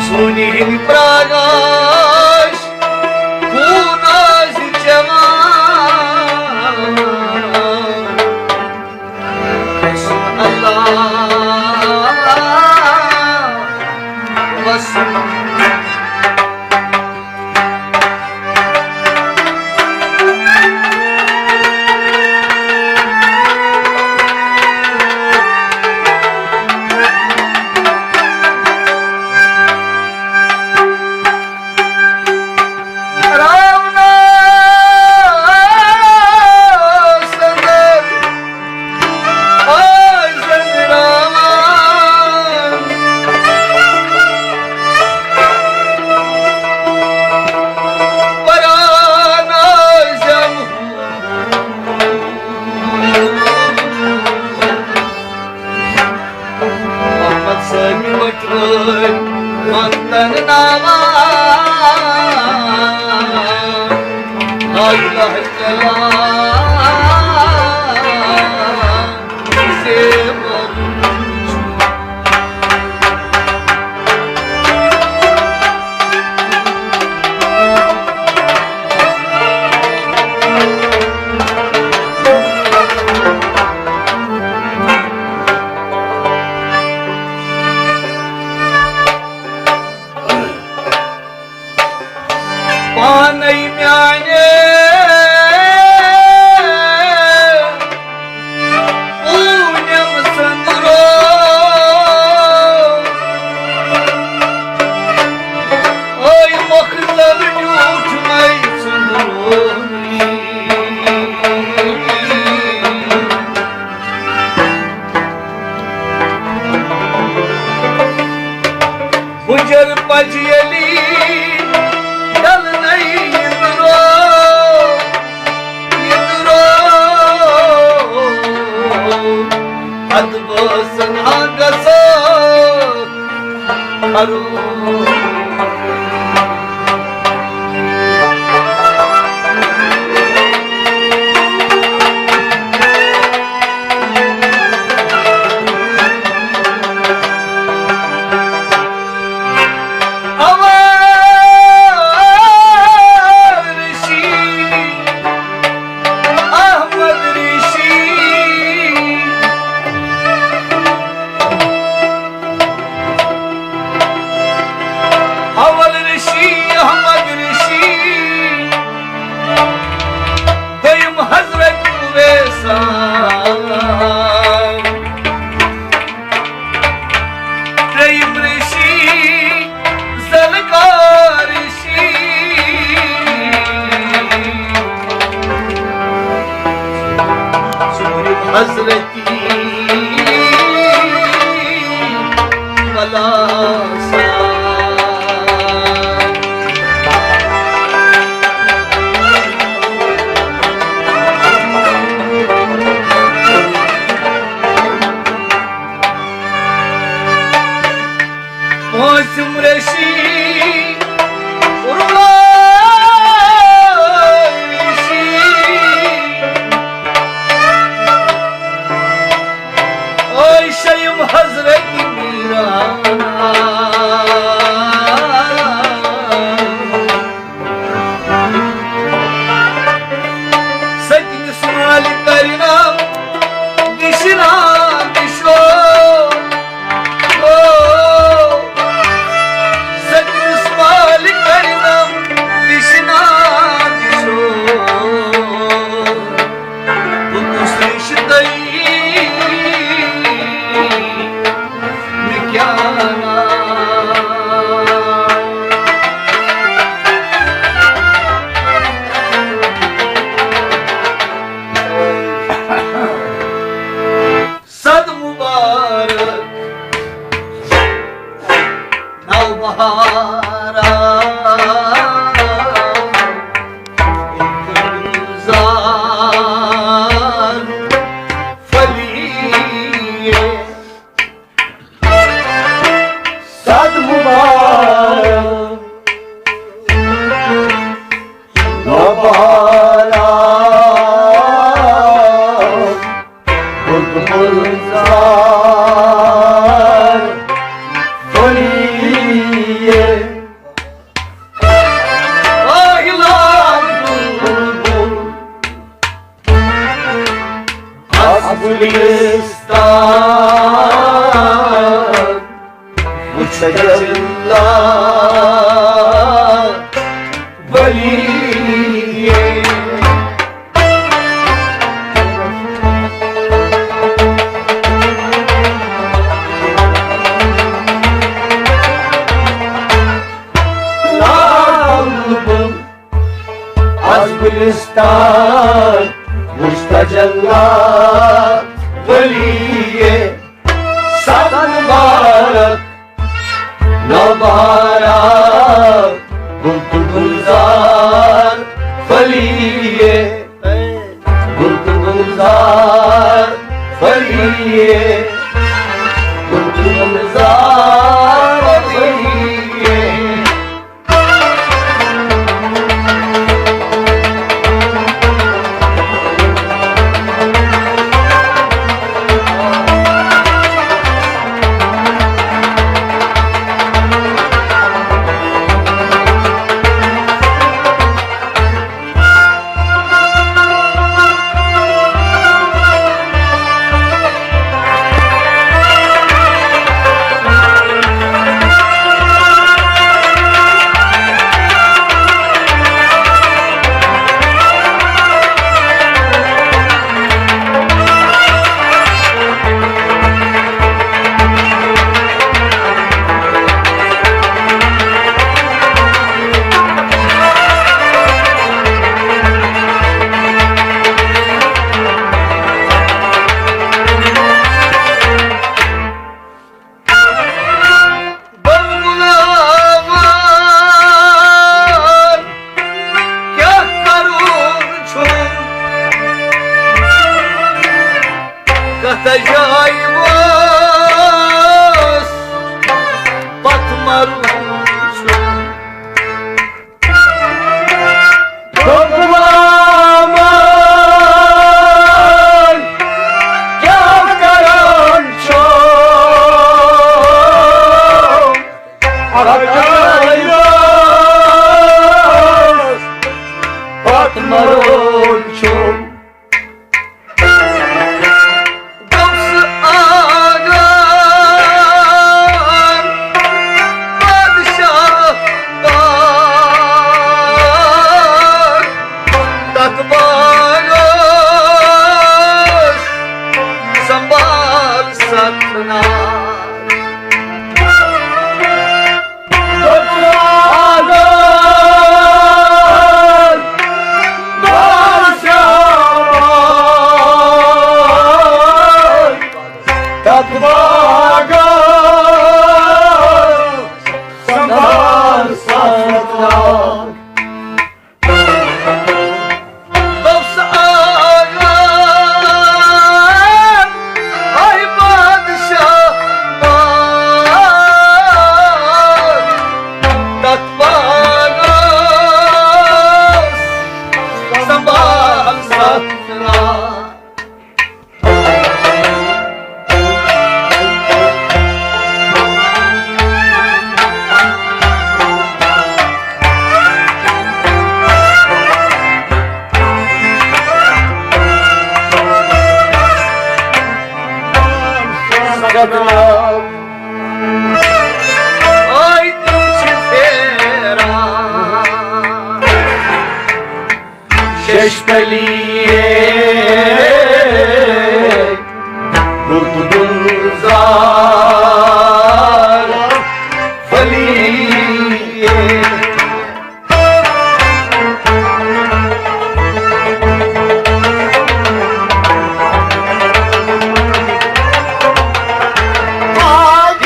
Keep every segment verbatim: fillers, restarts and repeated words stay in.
سونہِ ہِنٛدۍ پرٛاگاش خوٗن آسہِ چٮ۪وان۔ قسم اللہ وسم۔ محمد سٲنۍ بٹھوٲرۍ وندن ناوان۔ لا الہ الا اللہ۔ پانے میانہِ پوٗنٮ۪م سندرو، ٲے مۄکھ زل نیوٗٹھ مے سندرو۔ بُجر پجہِ ییٚلہِ ڈلنے یِندرو، یِندرو، ادٕ بٲژن ہا گژھو کرو۔ احمد ریشی، اول ریشی، احمد ریشی، دوٚیِم حضرت اویسا، ترٛیٚیِم ریشی، ذوالفقار ریشی، ژوٗرِم حضرت پٲنٛژِم ریشی، رُوٲے ریشی، ٲے شیٚیِم حضرت میٖران۔ سٔتمِس مالِک کرنام دِشنا دِشو۔ او، سٔتمِس مالِک کرنام دِشنا دِشو۔ بہٕ کُس رِشتَے گلزار پھلیے، آہ لال بلبل، از گلستان وچھ تجلی ولی۔ لال بلبل، از گلستان وچھ تجلی ولی، سد مبارک نوبہارا، گل تو گلزار پھلیے، گل تو گلزار پھلیے، گل تو گلزار پھلیے۔ بلبلان کیٛاہ کرُن چھُم، کتھ جایہِ وس پتھ مرُن چھُم۔ بلبلان کیٛاہ کرُن چھُم، اگر پتھ مرُن چھُم۔ غوث اعظم بادشاہ باغ، تتھ باغس سنبھال ستھ نار۔ تتھ باغس سنبھال ستھ نار۔ غوث اعظم آے بادشاہ باغ، تتھ باغس سنبھال ستھ نار۔ آے تِم چھِ پھیران شش کلیے، گُلزار پھلیے۔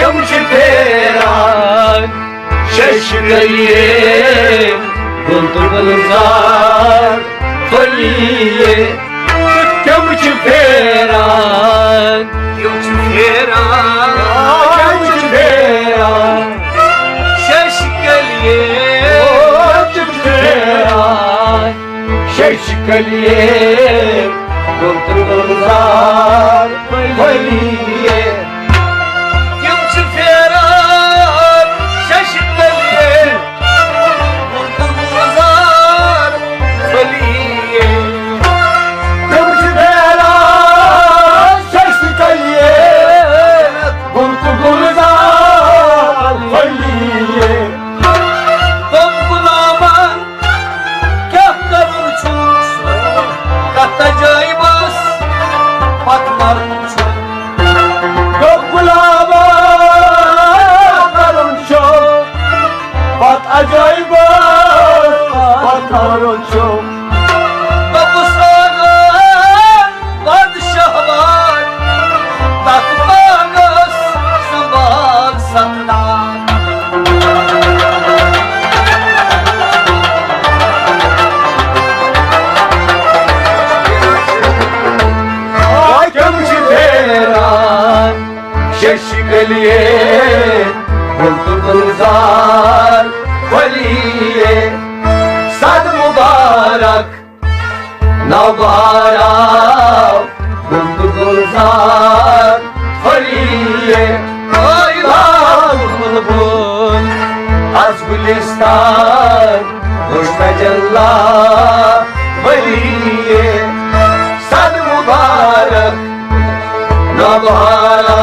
تِم چھِ پھیران شش کلیے، گُل تہٕ گُلزار پھلیے۔ تِم چھِ پھیران، تِم چھِ پھیران، تِم چھِ پھیران شش کلیے، تِم چھِ پھیران شش کلیے، گُل تہٕ گُلزار۔ چشِ کلیے، گل تہٕ گلزار پھلیے، صد مبارک نوبہارا، گل تہٕ گلزار پھلیے، ٲے لاگُن بُلبُل از گلستان، خوش تجلا ولیے، صد مبارک نوبہارا۔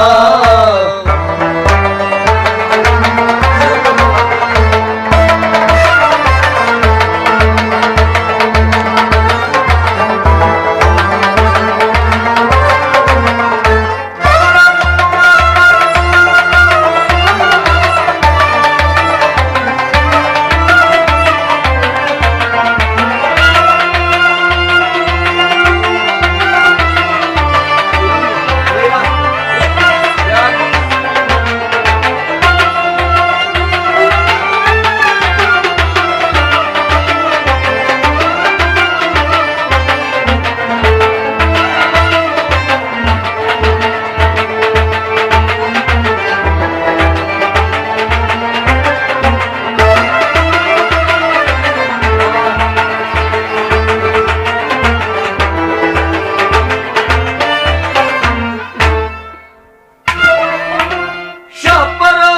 شاہ پرو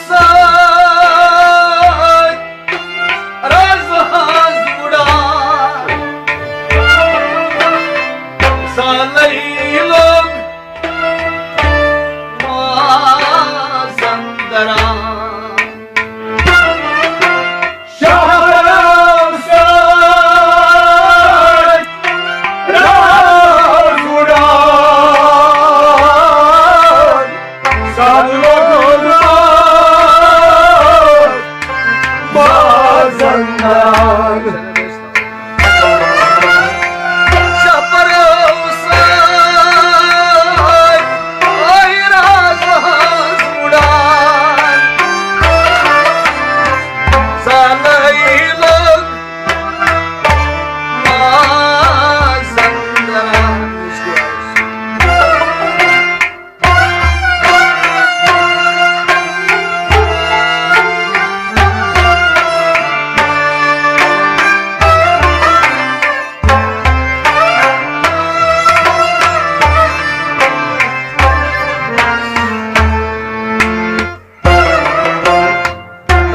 سۭتۍ رازٕ ہٲنز وُڈان، سالے لوٚگ مازن دران۔ شاہ پرو سۭتۍ راز وُڈان، سالے لوٚگ مازن دران۔ شاہ پرو سۭتۍ راز ہٲنز وُڈان، سالے لوٚگ مازن دران۔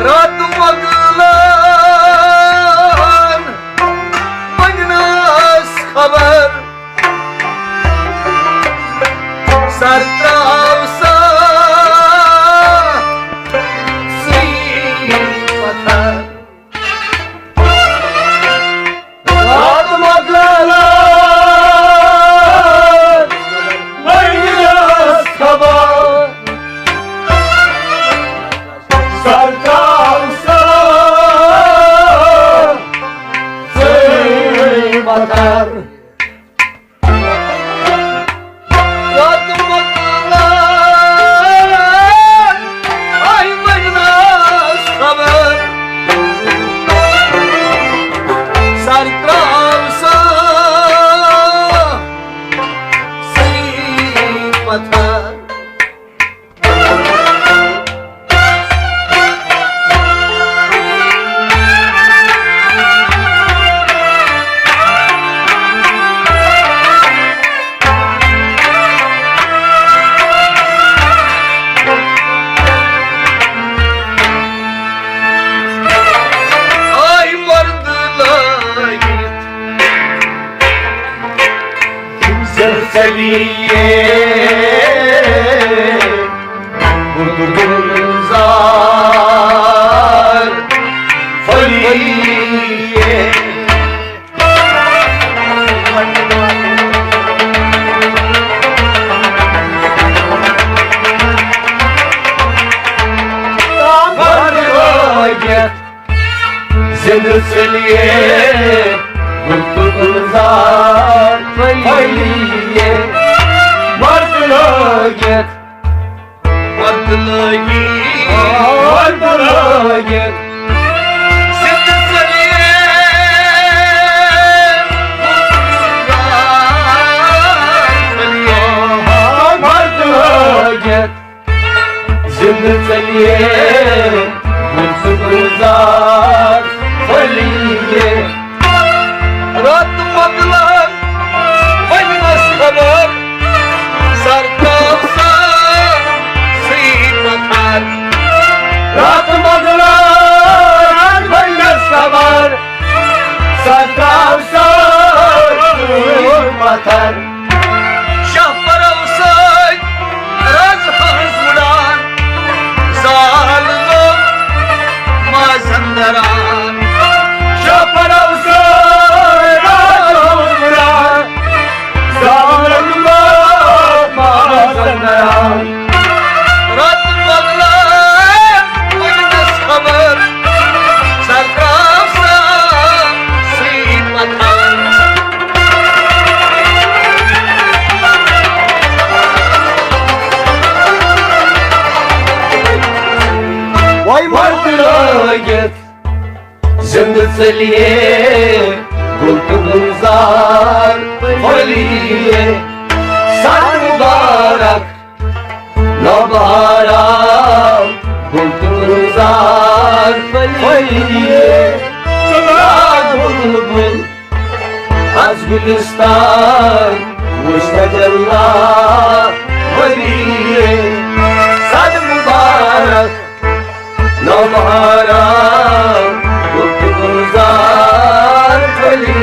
راتہٕ مۄغلن وننس خبر، سر تراو سا سُے پتھر۔ راتہٕ مۄغلن وننس خبر، سر تراو سا سُے پتھر۔ راتہٕ مۄغلن آیہِ وننس خبر، سر تراو سا سُے پتھر۔ آے مرد لٲگِتھ زلزلیے، گُل گُلزار پھلیے۔ مرد لٲگِتھ زِندٕ ژٔلِیے، گُل تہٕ گُلزار پھٔلیے۔ وَتہٕ لٲگِتھ، وَتہٕ لٲگِتھ، وَتہٕ لٲگِتھ۔ زِندٕ ژٔلِیے، گُل تہٕ گُلزار پھٔلیے۔ وَتہٕ لٲگِتھ۔ چلیے، گُل تہٕ گُلزار پھٔلیے۔ رات مۄکلان ؤنِس خبر، سر ترٛاو سٲرسٕے پتھر۔ رات مۄکلان ؤنِس خبر، سر ترٛاو سٲرسٕے پتھر۔ شاہ پرو سۭتۍ رز ہٕنٛز وُڈان، زال لوٚگ مازن دران۔ شاہ پرو سۭتۍ رز ہٕنٛز وُڈان، زال لوٚگ مازن دران۔ رت بدلے وُنِس خبر، سر ترٛاو سٲرسٕے پتھر۔ وۄنۍ مرد لٲگِتھ زِندٕ ژٔلیے، گُل تہٕ گُلزار پھٔلیے۔ سر مُبارک نوبہارا، گُل تہٕ گُلزار پھٔلیے۔ ژٕ لاگ بُلبُل از گُلستان، وُچھ تجلی ؤریے۔ سر مُبارک نوبہارا، گُل تہٕ گُلزار پھٔلیے۔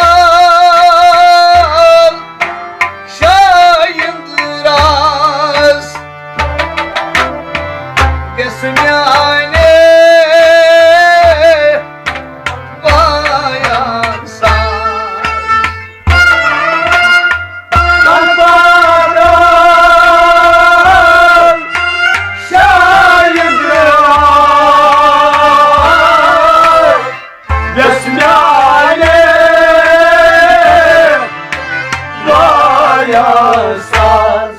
تلپاتال شاید راز گژھِ میانہِ وایان ساز۔ تلپاتال شاید راز یس میانہِ واریاہ ساز۔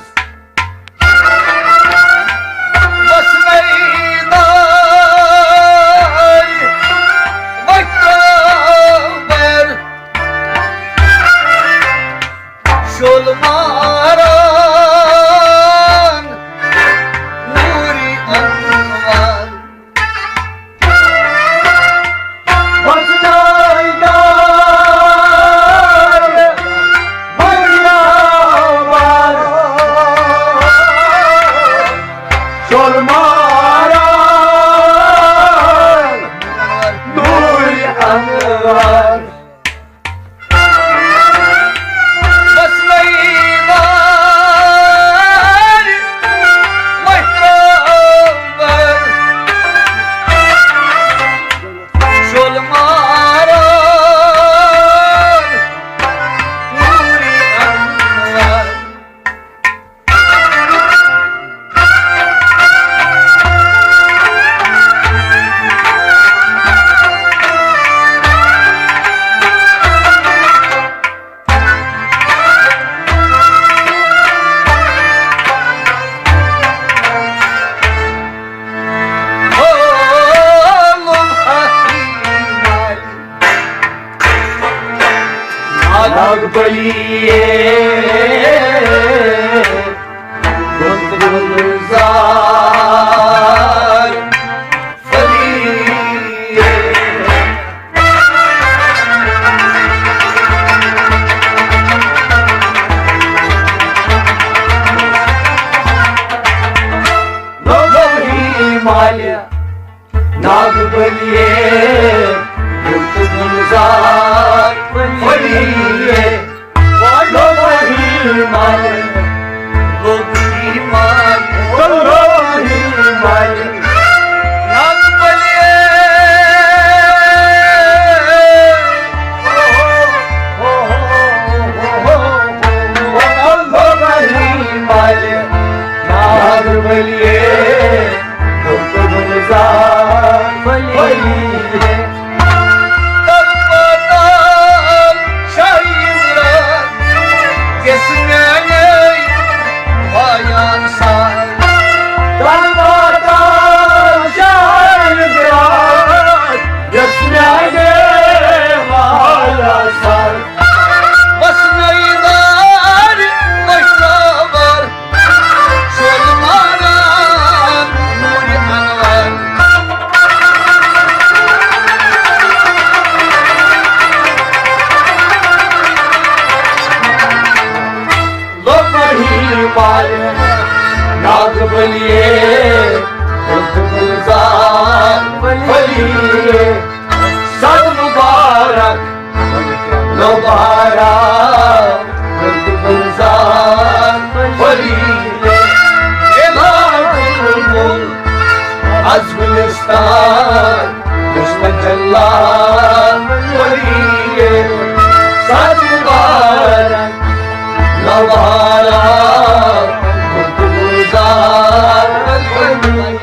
وسنٕے دارِ وۄتھٕ بر شول ماران نوٗرِ انوار۔ وسنٕے دارِ وۄتھٕ بر شول ماران نوٗرِ انوار۔ وسنٕے دارِ وۄتھٕ بر شول ماران نوٗرِ انوار۔ ناگ بلیے، گُل گُلزار پھٔلیے۔ بلیے، گلزار بلیے، لو بہی مال، لو بہی مال، لو بہی مال، ناز بلیے، لو بہی مال، ناز بلیے۔ ناز بلیے، گلزار بلیے، سر مبارک دوبارہ، گلزار بلیے، لاڈ بلبل از گلستان، گلستان جلا بلیے، سر مبارک دوبارہ، گلزار بلیے۔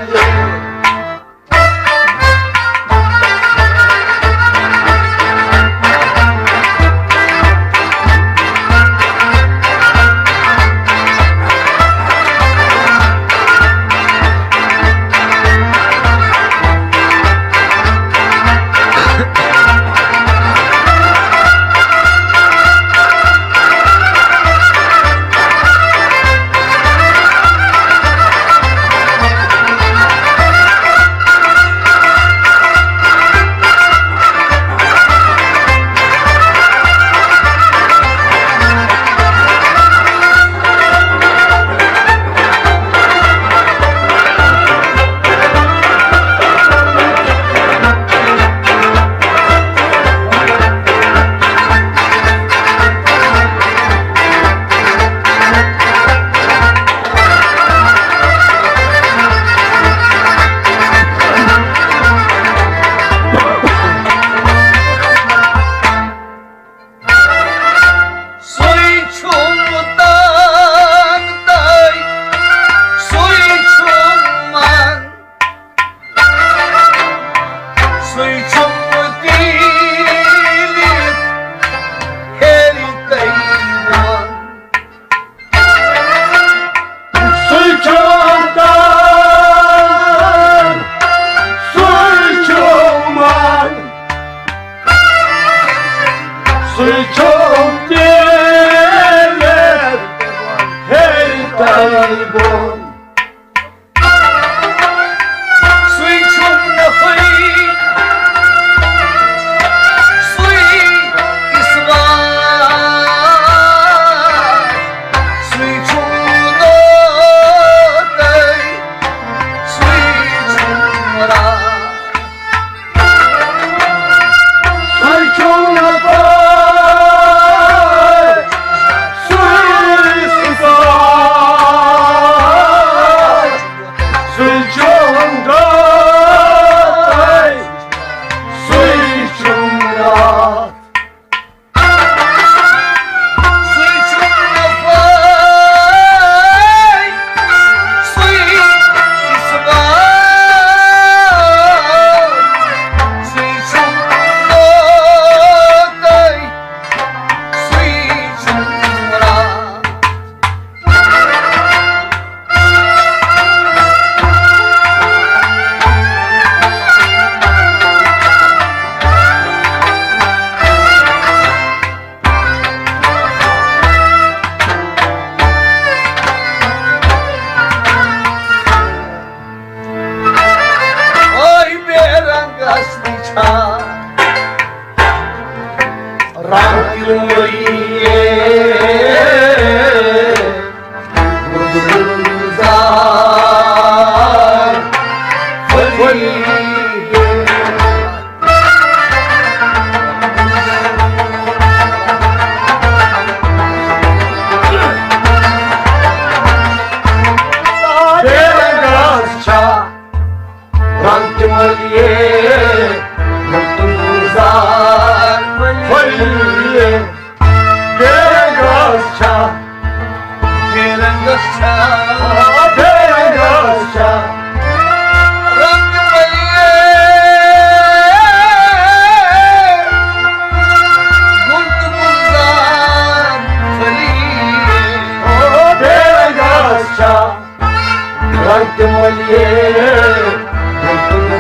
تِمَن یہِ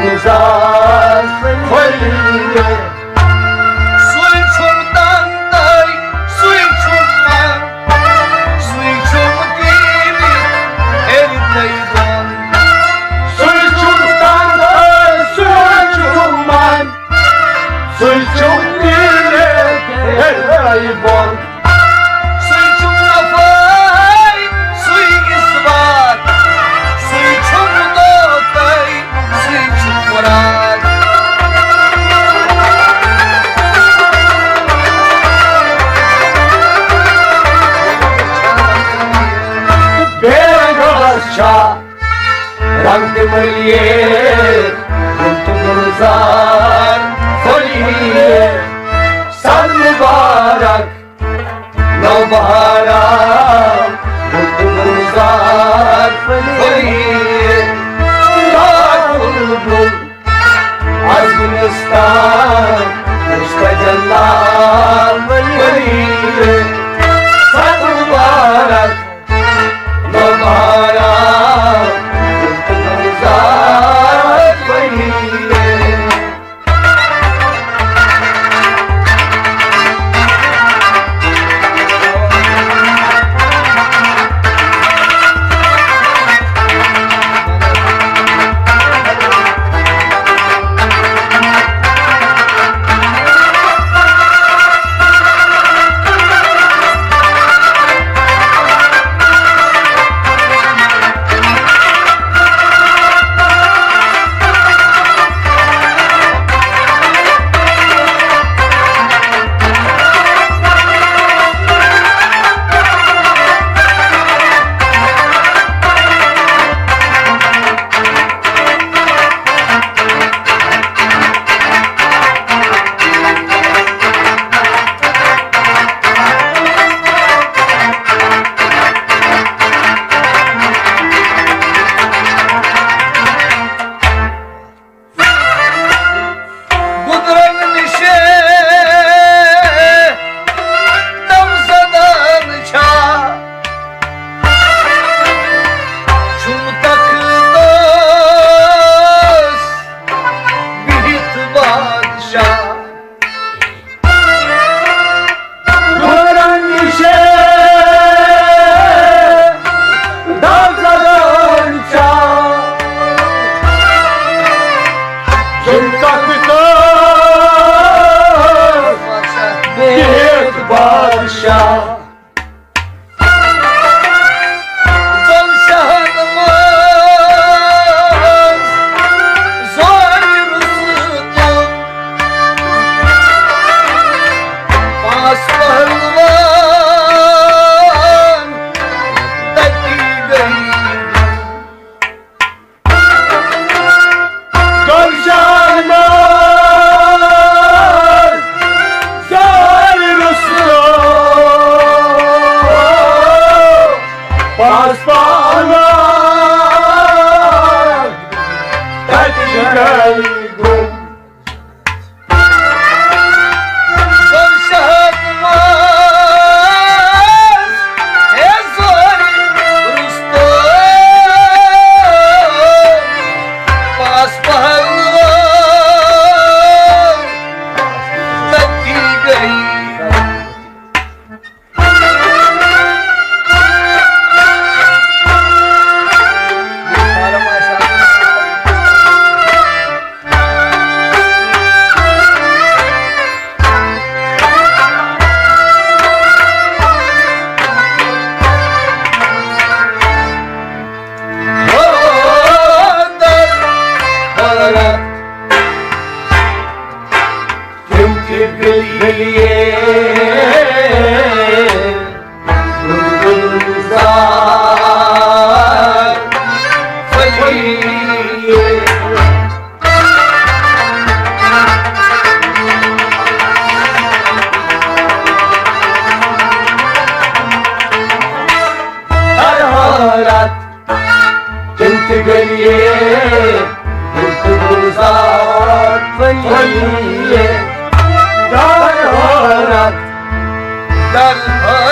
گُزار ؤلِتھ۔ سُے چھُم تَنتَے، سُے چھُم من، سُے چھُم پیٖرِتھ ہیٚرِ تَے بۄن۔ سُے چھُم تَنتَے، سُے چھُم من، سُے چھُم پیٖرِتھ ہیٚرِ تَے بۄن۔ سُے چھُم وفا، سُے اِثبات، سُے چھُم دوستی، سُے چھُم مراد۔ بے رنگ چھا رنگ تہِ مٔلِتھ، گُل تہٕ گُلزار پھٔلِتھ۔ سر مُبارک نوبہارا، گُل تہٕ گُلزار پھٔلِتھ۔ لاکھ بُلبُل از گُلستان، مُشتاق جلال پھٔلِتھ۔ سر مُبارک نوبہارا، گُل تہٕ گُلزار پھٔلِتھ۔ گُزرن نِشے دم زدان چھا، چھُم تختس بِہِتھ بادشاہ۔ گُزرن نِشے دم زدان چھا، چھُم تختس بِہِتھ بادشاہ۔ گُلشن منٛز زورِ رُستُم، پانٛژھ پہلوان تٔتی گٔیی۔ گُلشن منٛز زورِ رُستُم، پانٛژھ پہلوان تٔتی گٔیی گُم۔ گُلشن منٛز ہے زورِ رُستُم، پانٛژھ پہلوان تٔتی گٔیی۔ تِم تہِ گٔلیے گُلزار پھٔلیے۔ ہر حالت تِم تہِ گٔلیے گُل تہٕ گُلزار پھٔلیے۔ در حٲرتھ، در حٲرتھ۔